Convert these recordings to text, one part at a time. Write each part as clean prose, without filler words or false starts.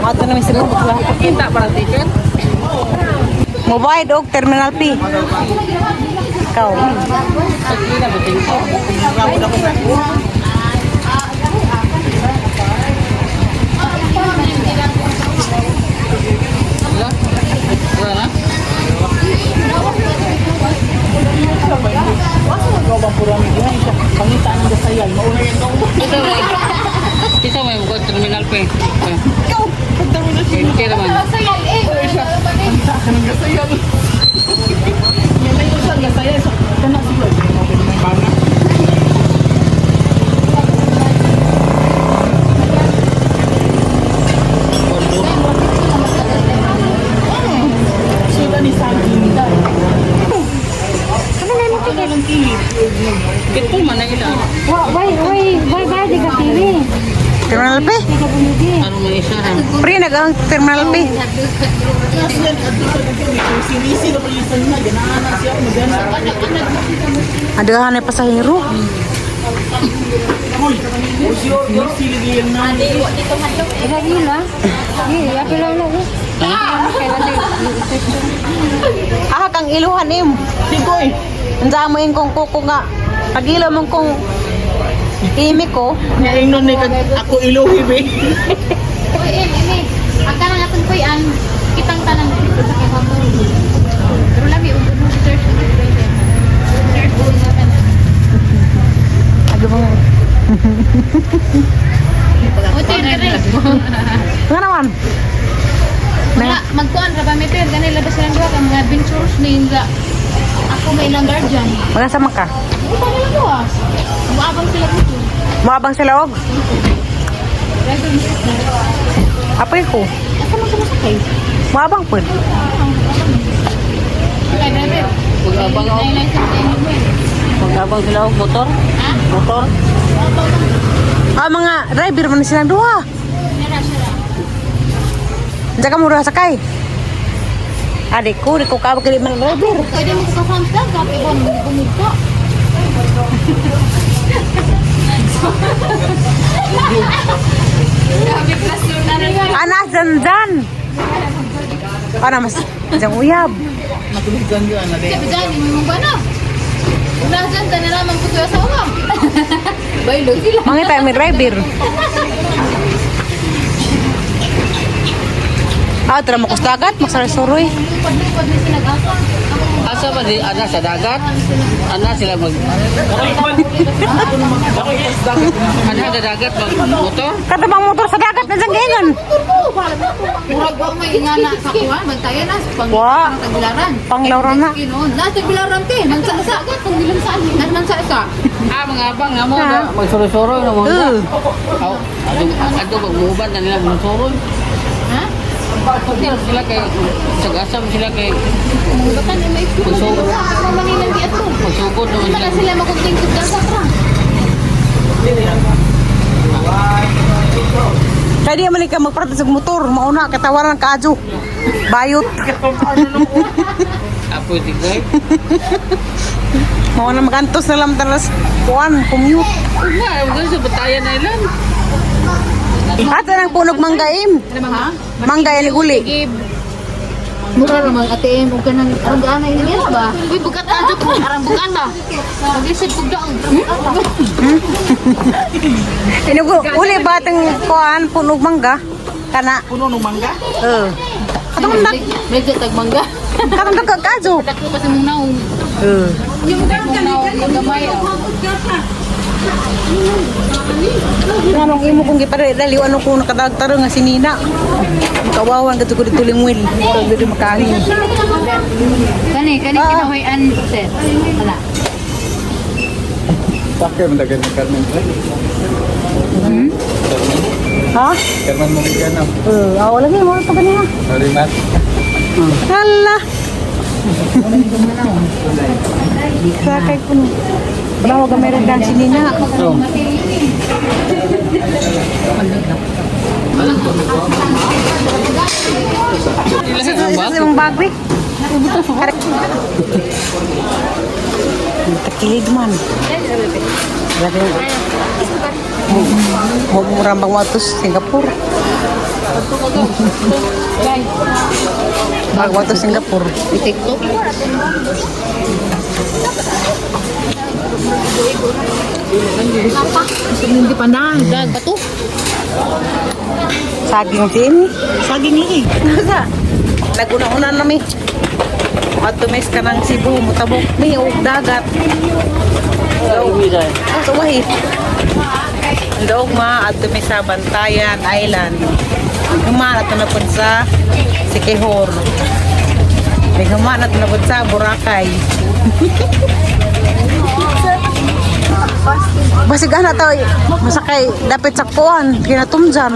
Ato na mi Cebu. Kita para ticket. Mobayad og terminal fee. Ikaw. Pagkila ba tingko? Wala? Wala na? Kita may buka terminal pa eh. Ikaw! Terminal naman. Kito man na ila. Why, di ka pili? Terminal fee? Di ka bumili. Ano may isa ha? Pre, nag ang terminal fee. Adahan na pasahero. Ika gila. Iya, pila lang. Ah, kang iluhan im. Sigoy. Andiyan mo yung kong kuko nga. Pagilo mong kong imi ko. Ngayon ni kag ako iluhi be. Uy, em, em, em. Ang kanang atong kuy-an, kitang tanan dito sa kay Pero lami, ug mo si search ug driver. Search ug nga tanan. Ano ba? O, ter, dire. Nga naman. Wala, magkuan ra ba mi ter ganay labas silang duha ka mga adventures ni nga ako may ilang guardian. Wala sa ka. Upa nila buwas. Muabang sila dito. Muabang sila og. Driver mo. Apoy ko. Asa man sumasakay? Muabang pud. Kay driver. Mag-abang ako. Nay license sa inyo mo eh. Mag-abang sila og motor. Ha? Motor. Muabang lang. Ah, mga driver man silang duha. Nara siya. Diyan ka mura sakay. Adi ko, di ko kabag man driver. Pwede mo ka farms lang, kapag ibon mo kumugto. Ana, zanzan. Ana, mas dyan uyab. Sabi dyan, hindi mo ba na? Una dyan, tanan naman ko sa asawa. Baylo sila. Mga tayo may driver. Ah, tara mo dagat, magsarisuroy. Lupad-lupad na sila nag-asa. Asa ba di ana sa dagat? Ana sila mag Ana sa dagat mag motor? Kada bang motor sa dagat, nandiyan gayon. Murag wa may ingana sa kuha, magtayo na sa pang Wa. tagbilaran. Panglawran na. Kinon, na tagbilaran te, mansasa ka pang saan, nan mansasa. Ah, mga abang nga mo magsuroy-suroy na mo. Eh, Aw, ado ado magmuban na nila magsuroy. Ha? Hotel sila kay sagasam sila kay Baka na may Magsugod. Sa Manila di ato. magsugod naman Wala sila. sila makuntingkod ka sa tra. Kaya di man ka magpractice og motor, mauna katawaran ka adyo. Bayot. Apoy tigay. Mauna magantos na lang talas kuan, commute. Ugma, ugma sa Batayan Island. Ato nang punog manggaim. Ha? Mangga ni uli. Give. Mura ra mag ATM ug kanang arang gaana ini nila ba? Uy, bukat adyo ko arang bukan ba? Mag-isip kog daong. Inugo uli ba tang kuan punog mangga? Kana. Puno ng mangga? Eh. Katong nak Medyo tag mangga. katong dagka kadyo. Dako pa sa mong naong. Eh. Yung mong naong gamay. Nganong imo kung gipadali ano ko nakadagtaro nga sinina. Kawawan kadto ko dito lingwil. Kag dito makahin. Kani kani kinahoy-an sir. Wala. Sakay man dagan ni Carmen. Hmm? Ha? Carmen mo ka na. Eh, ah, wala ni mo pa kanina. Sorry, Matt. Hala. Sakay ko. Wala ko meron kang sinina. Oh. Sa sa imong bag, be. Takilid man. Grabe. Mo murang bang watos Singapore. Bago to Singapore. TikTok. Hindi pa na. Dag, bato. Saging si Amy. Saging lagi. Nasa? Naguna-una na mi. At tumis ka ng Cebu, mutabok mi og dagat. Ah, suwahi. Daog ma at tumis sa Bantayan Island. Huma na tunapod sa Sikihor. May huma na tunapod sa Boracay. Basig ana taw masakay dapat sa kuan kinatumjan.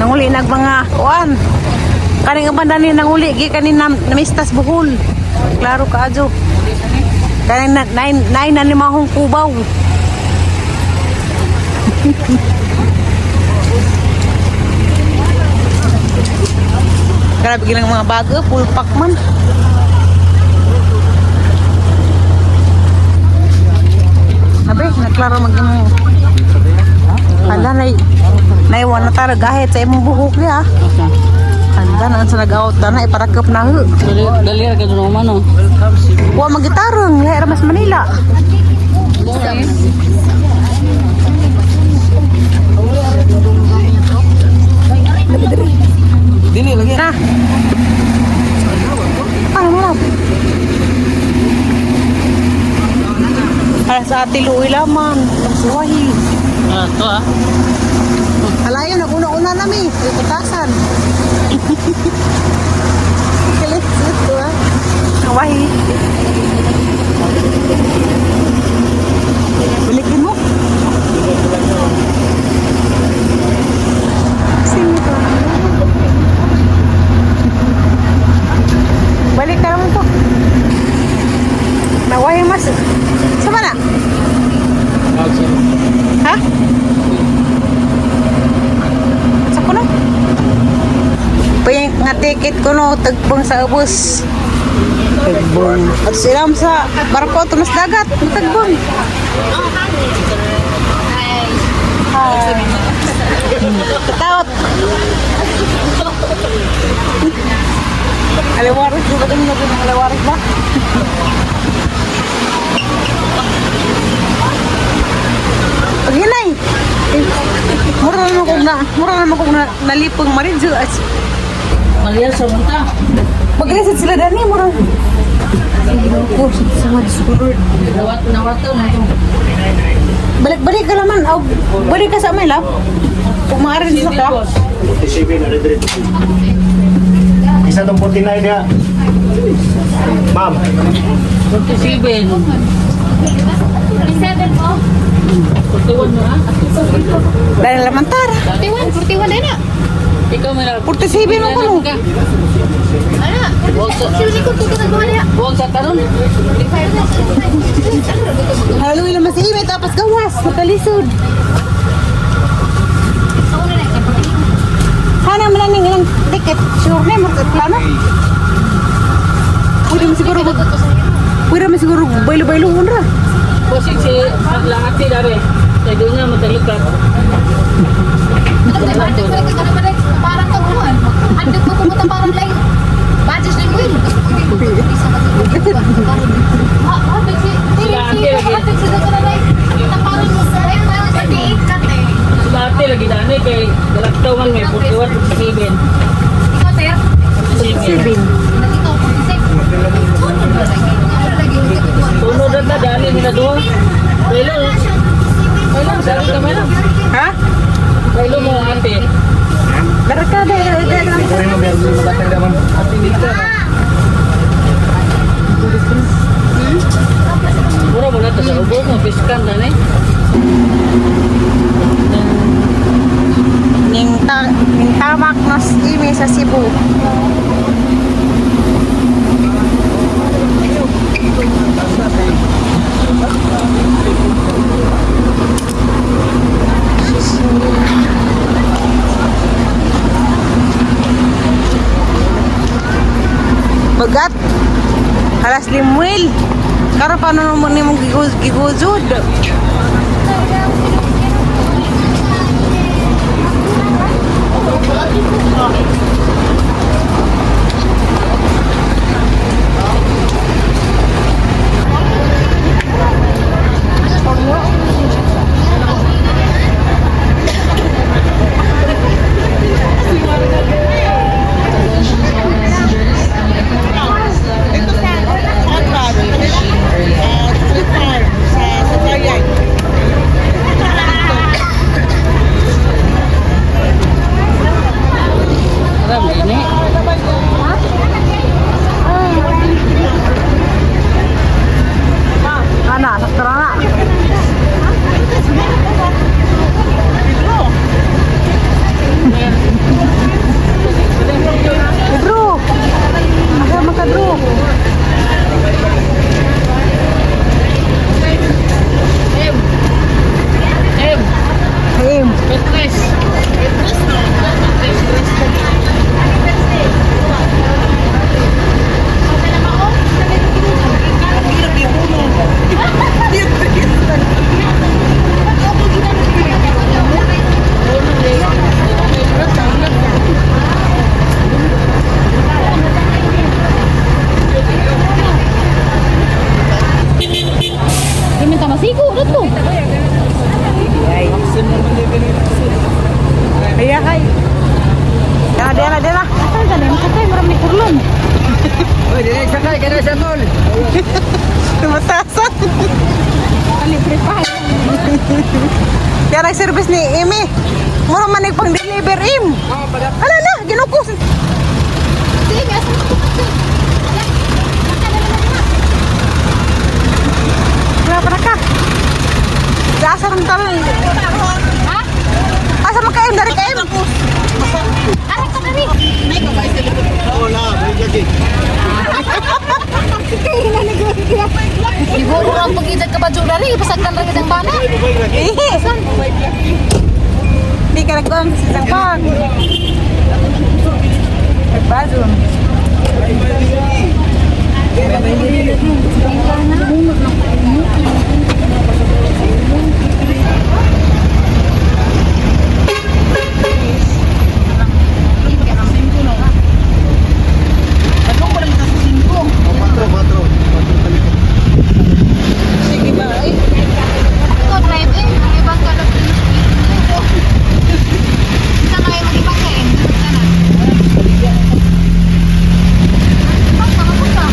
Nanguli nag mga kuan. Kaning uban dani nanguli gi kanin nam namistas Bohol. Klaro kaadyo. Kaning na nine nine na ni mahong kubaw. Grabe gilang mga bago, full pack man. Sabi, naklaro mag mo. Hala, nay, naiwan na tara gahit sa imong buhok niya. Anda na sa nag-out na iparakap na ho. Dali, dali ra ka doon man oh. Wa magitarong, lahi ra mas Manila. Dili lagi. Na. Ano mo na? Para sa ate Luwi laman, suwahi. Ah, to ah. Halayo, nag-una-una na mi. Iputasan. Kilit ito ah. Hawaii. Balikin mo. Sino to? Balik ka naman to. Nawahi mas. Sama na? Ha? Sa kuno? Pink nga ticket kuno tagpong sa ubos. Tagbong. At silam sa barko tumas dagat, tagbong. Hi. Kataot. Alawaras, di ba ito naging alawaras ba? Paghinay! Mura naman kong na, mura naman kong na, nalipong maridyo. As, Maliyal sa munta. Mag-reset sila dani, mura. Ay, ginoo ko, sa mga Nawat nawato na to. Balik-balik ka naman. Oh, balik ka sa amin, love. Kung maaari sa ka. 47 na rin. Isa tong 49 niya. Ma'am, 47. 47 po. 41 mo ah. Dahil laman tara. 41, 41 na na. Ikaw may 47 mo ko, no. Ana, 47. Sino ni ko tutukan ko na. Huwag sa taron. Halloween naman si Ime, tapos gawas. Matalisod. Hana man lang ilang ticket. Sure na, market plano. Pwede mo siguro mag... Pwede mo siguro baylo-baylo ra. Posig si lahat si dare. Kay doon nga matalikat. Parang taguan. Andun ko pumunta parang layo. Budget lang win. Sila ate lagi dani kay dalaktaw man may 41 47. 47. Tunod na dani nila duha. Kailo. Kailo, dali ka man. Ha? Kailo mo ate. Barkada, barkada. Siguro mo meron mo batang naman. Mura mo na to sa ubos mo piskan dani. Ning, ta ning tamak nas ime sa Cebu. Sugat. Halas Limuel. Karon pa ano mo nimong giguzod. Ito sa Conrad, Street Farm, sa Tayay. Aram, ini. Ana, sakto na. Pedro! Asa man ka, Drew? M. M. Hey, Petres. Di man ta masigo na to. Kaya kay. Dara, dara, dara. Asan ka na? Makatay, marami kurlon. Oy, dili sakay kana sa tol. Tumatasan. Libre pa. Kaya nag-service ni Amy. Mura man pang deliver im. Ala na, ginukos. Sige, asan ka? Wala pa na ka. Asa rin talon. Ha? Asa man ka, Em? Dari ka, Em. Ara ka dali. Wala, may lagi. Siguro ang pag-idag ka ba dali, ipasagdan ra kitang bana. Eh. Di ka nagkuhan sa isang pang. Nagbazon. Patro, patro. Patro talaga. Sige ba? Eh. Ikaw drive eh, ibang ka lang. Isa kayo mag-ibang ka eh. Isa na. Ibang ka, kamusta?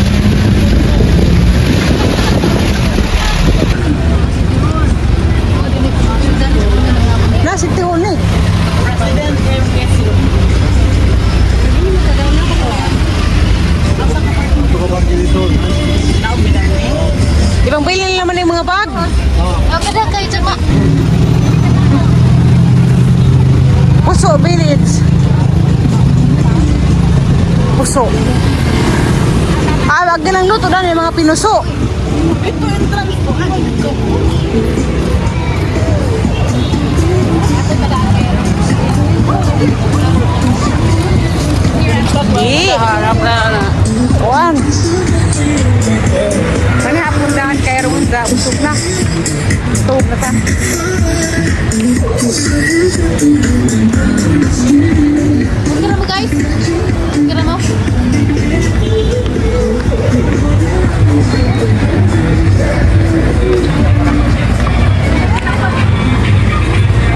Nasa tihon eh. Ito ka bang dito? Ibang bilin naman yung mga bag. Okay na kayo dyan, ma. Puso village. Puso. Ah, wag na lang luto na yung mga pinuso. Ito entrance po. Ano dito? Di. Harap na na. Kuan. Kani hapon daan kay ron da usog na. Tuog na ta. Kira mo guys. Kira mo.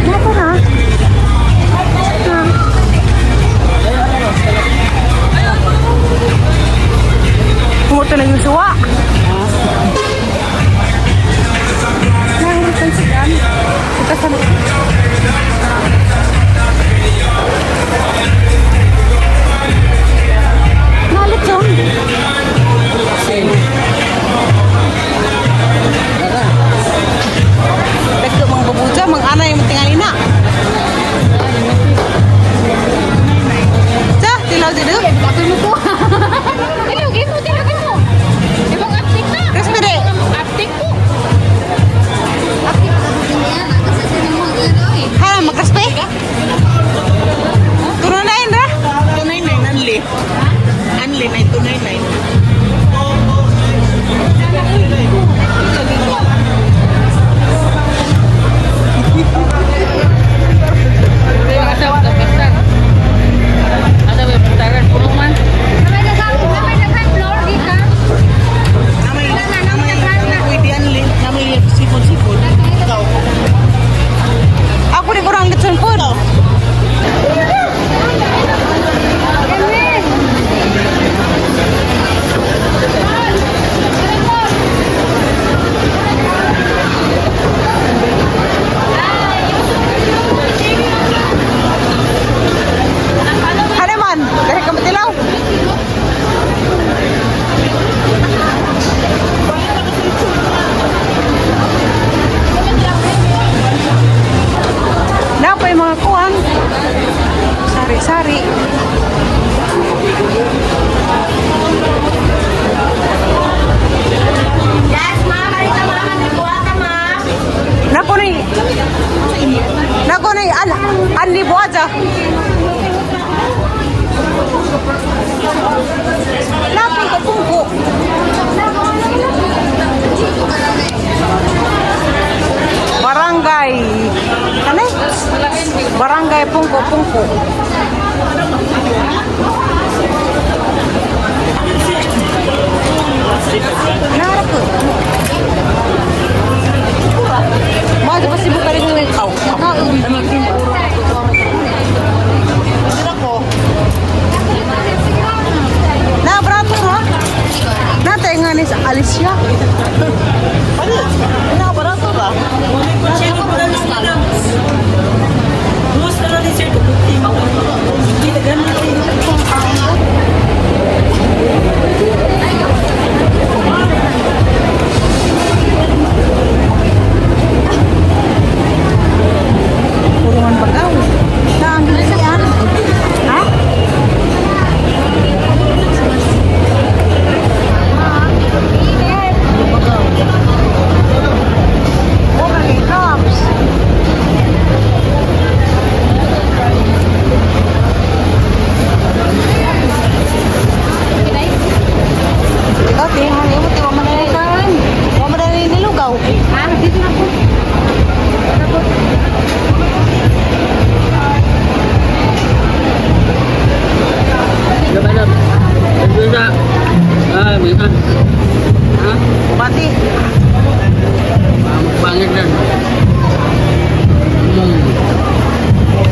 Napa na? Pumunta na yung suwa. Nahulog ang sigan. Ito sa Sari-sari. Yes, ma'am. Marita, ma'am. Nagkuha ka, ma'am. Nako ni Nako ni an an libo aja. Napon ko pungko. Barangay. Ano? Barangay Pungko Pungko. Narap ko. Mga pa sibo ka rin yung ikaw. Na, brato ha? Natay nga ni sa Alicia. Ano? Na, barato ba? Puro man bagaw. Na, ang gilisian. Ha? Mura ni Tops. Ikaw, tinghang mo, tiwa man na kan. Wa man na nilugaw. Ah, dito na po. Laban na. Ah, may ah. Ha? Bati. Pangit na.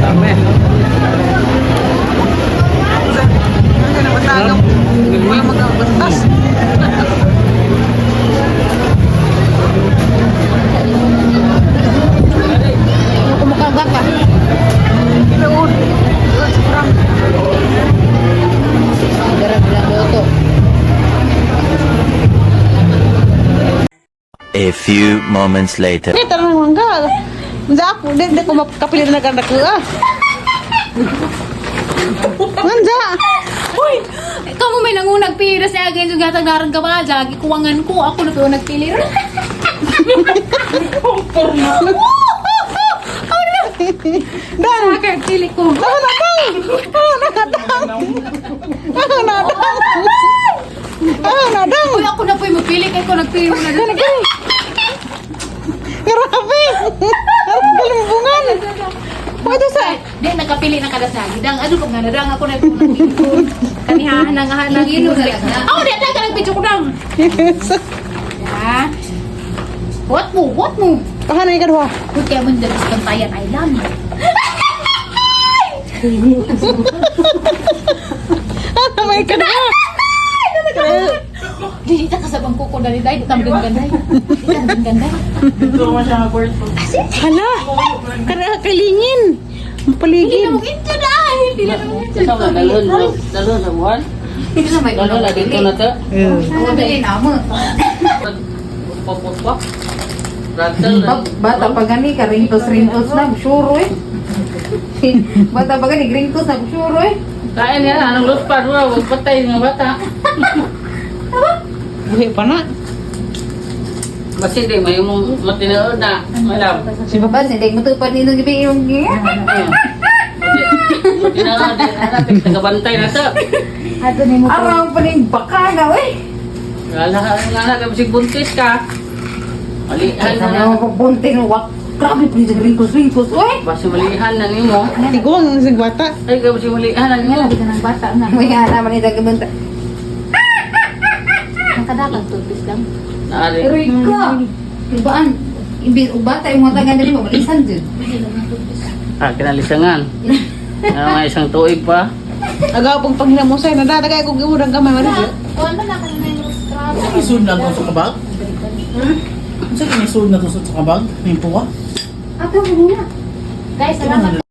Dami. Ano na magbatas? Kumukha ka. Tinuod. Tinuod sa prang. Garag lang boto. A few moments later. Di tanang mangga. Unsa ako, di ko makapili na ganda ko ah. Manja. Uy! Ikaw mo may nangunag pili sa akin yung gatag darang ka ba? Lagi kuwangan ko. Ako na pero nagpili. Dan. Akin, pili ko. Ako na dang. Ako na dang. Ako na dang. Ako na dang. Uy, ako na po yung mapili. Kaya ko nagpili mo na. Grabe. Ang galumbungan. Pwede sa Di, nakapili na kada sa Dang, ano ko nga, nadang ako na po nagpili ko. Kanihahan ang halang yun. Ako, di, dang, ka nagpidyo ko dang. Ha? What mo? What mo? Kahan na ikaduha. Uy, kaya mo nila sa Bantayan Island. Ano may ikaduha? Dili ta kasabang kuko dali dai, di ta magandang. Di ta magandang. Hala. Kada kalingin. Dili Paligid. na mo incho dai. Dili na mo incho. Sa dalon, dalon sa buwan. Dili na may Dalon lagi dito na to. Ang dili na mo. Pop-pop. Rattle. Bata pa gani ka ringtos-ringtos na sure eh. Bata pa gani ringtos na sure eh. Kain yan, anong luspad mo, huwag patay ng bata. Buhi pa na. Basi di, may mong matinood na. Malam. Si baba hindi mo tupad nino gibi yung Matinood din, anak, tagabantay na to. Ato ni mo. Araw pa ning baka na eh. Wala nga na, kasi buntis ka. Malihan na Ano na. ko bunting wak. Grabe pa ni ringtos-ringtos eh. Basi malihan na nimo. Tiguang ang sigbata. Ay, kasi malihan na nimo. Nga ng bata na. May ana man ita gabanta. Nakadakang tubis lang. Naari. Pero ikaw, ibaan. Ibi bata yung mga taga dali mo malisan jud. Ah, kinalisangan. Ah, mga isang tuig pa. Agaw pong paghinamusay na dadagay ko giurang gamay man. Kuan ba na ka na yung scrub? Isod na to sa kabag? Unsa kini isod na to sa kabag? May puwa? Ato mo na. Guys, salamat.